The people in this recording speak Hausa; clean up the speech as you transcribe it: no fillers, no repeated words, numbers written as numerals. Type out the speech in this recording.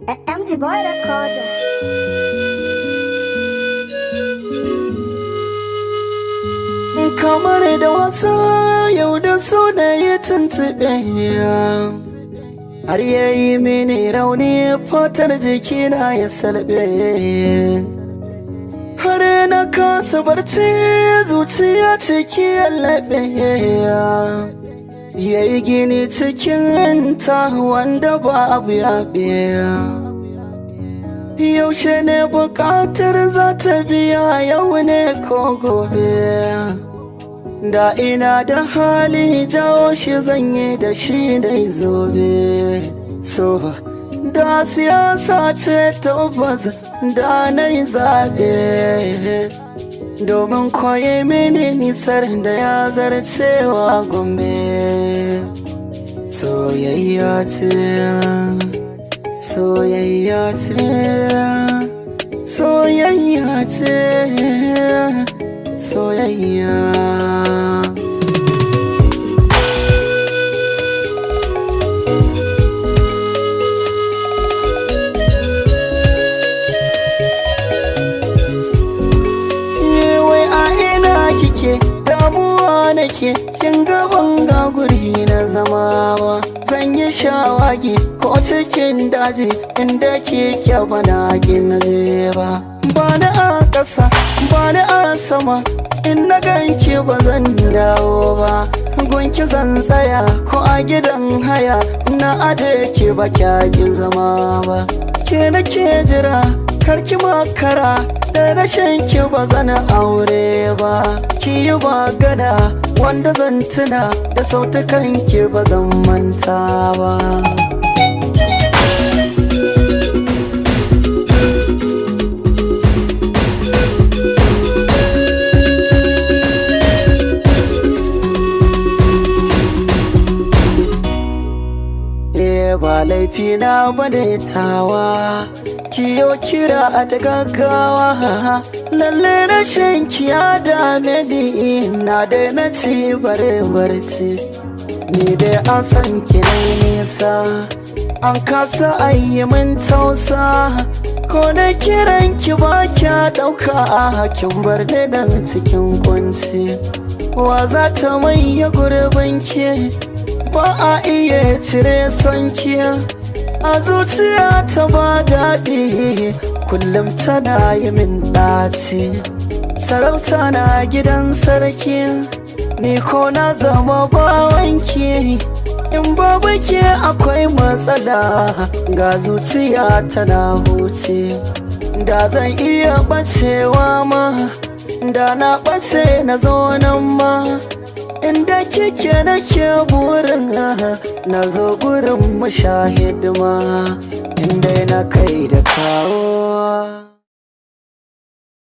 MG Boy Recorder. Kamar da wasa yau da so da ya tuntuɓe, har ya yi mini rauni, fatar jikina ya salbe, har na kasa barci, zuciya ciki yallaɓe, ya yi gini cikin ta wanda babu yaɓe. Yaushe ne bukatar za ta biya, yau ne ko gobe? Da ina da hali, jawo shi zanye da shi dai zobe. So da siyasa ce, tabbas da na yi zaɓe, domin koyi mini nisar da ya zarcewa Gombe. Soyayya ce, soyayya ce, soyayya ce, soyayya. Wai a ina kike? Damuwa nake, kin gaban ga guri na zama ba. Zan yi shawagi ko cikin daji, inda kike bana gina je ba. Ba na a ƙasa, ba na a sama, in na ganki ba zan dawo ba. Gunki zan tsaya ko a gidan haya, na aje ki ba kyakin zama ba. Ke nake jira, karki makara, da rashin ki ba zan aure ba. Ki yi magana wanda zan tuna da sautukan ki, ba zan manta ba. Ba laifi na bane tawa, kiyo kira da gaggawa. Lalle rashin kiya dame ni, na da na ci bare barci. Ni dai an san ki na nisa, an kasa ayi min tausa. Ko na kiran ki ba kya dauka, kin bar ni dan cikin kunci. Wa za ta maye gurbin ki? Ba a iya cire sonki a zuciya, ta ba daɗi, kullum tana yi min ɗaci. Sarauta na gidan sarki, ni ko na zama bawanki. In babu ke akwai matsala, ga zuciya tana huce. Da zan iya ɓacewa ma, da na ɓace na zo nan ma. Inda kike nake burin na zo gurin mashahidima, inda na kai da kawo.